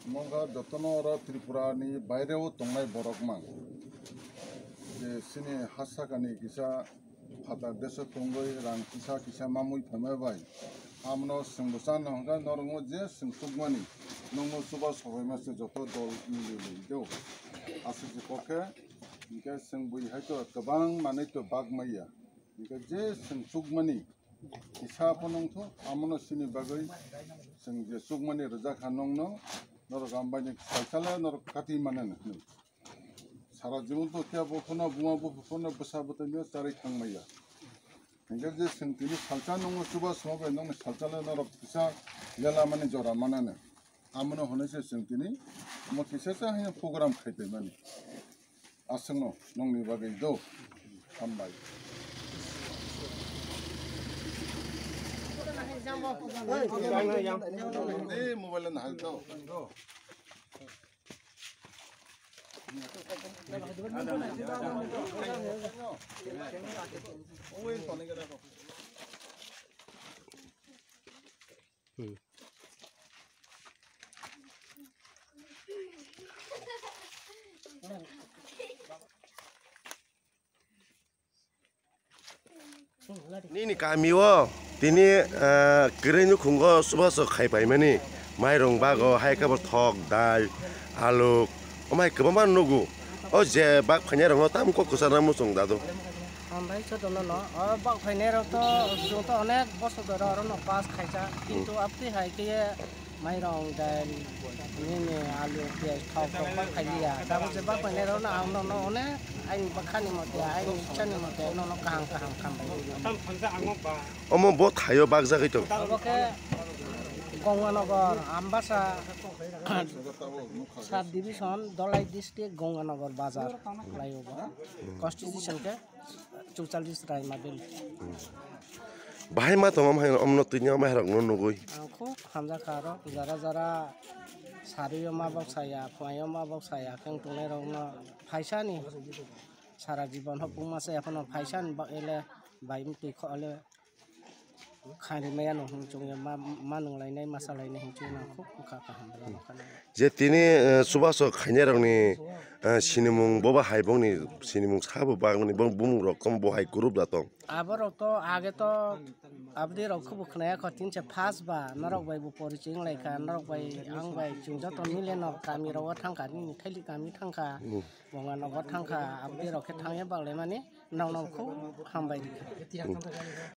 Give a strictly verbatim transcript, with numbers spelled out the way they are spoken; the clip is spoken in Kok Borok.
Mongkha jotono oro Tripura ni baireo tongnai borok mang. Je sini hasakani kisa phatar deso tongwi rang kisa kisa mamwi phaima bai. Amno swngbo chano hwnkha norokno je swngchukmani nokno chuba sobaima se joto dol mili mili do. Aswk se kokhe hwnkhe swngwi hai to kwbang manwi to bak maya. Hwnkhe je swngchukmani kisa phano wngthu, amono sini bagwi chwng je chukmani rwjak kha nokno, norok ambaini salsale norok kati manani hwnwi. Sara jibon to khe bo phano buma buphu phano bwsa bwtwino charwi thangmaya. Hwnkhe je chwng tini salsa nokno chuba songwi bai nokni salsale norok kisa lela mani jora manani. Amono hwnwi se chwng tini omo kisa cha hwnwi program khai paimani. Aswkno nokni bagwi do. Hambai. Di mobile na hai to. Nini kami o tini, ah, kwrwi nukhungo chubachu khai paimani mairung bago, hai khe bo thok, dal, alu, omo hai kwbangma nugo. O je bak phainai rokno tamo kok kwchangma muchung dadu. Hambai jotono no. O bak phainai rok to chwng to onek bosor doro oro no pass khaijak, kintu abtwi hai khe mairong, dal, nini alu, piyaj, thok rok bak phailiya. Tabuk je bak phainai rok no ang no no onek aini bwkhani mote, aini ichani mote no no kaham kaham khambai. Omo bo thaio bakjagwi tongo. Obo khe Gonganagar, Ambasa, Sub Division, Dholai District, Gonganagar Bazar, flyover. Constitution khe chukchallis Raima Valley. Bahai ma tongma hai omno tini omai rok no nugui. Ang khub hamjak kha aro jara jara sarui o ma bok saya, phuai o ma bok saya, keng tongnai rok no phaisani sara jibon hopung ma saya phano phaisani ba ele bai mtwi kho ele. Khaini maya no hwnchung ya ma, ma nung lainai, ma sa lainai hwnchung nang khub wngkha kaham. Je tini, eh, chubachu khainai rokni, eh, sinimung boba hai bongni sinimung sabo bagmani bong bumung rok kom bo hai group da tong. Abo rok to age to abdi rok khub khnaya kho tin se first ba norok bai bo poriching lai kha, norok bai ang bai chwng joto mile no kami rogo thang kha, nini thaili kami thang kha, bonga nogo thang kha, abdi rok khe thang ya bak lai mani. Nokno khub hambai rikha.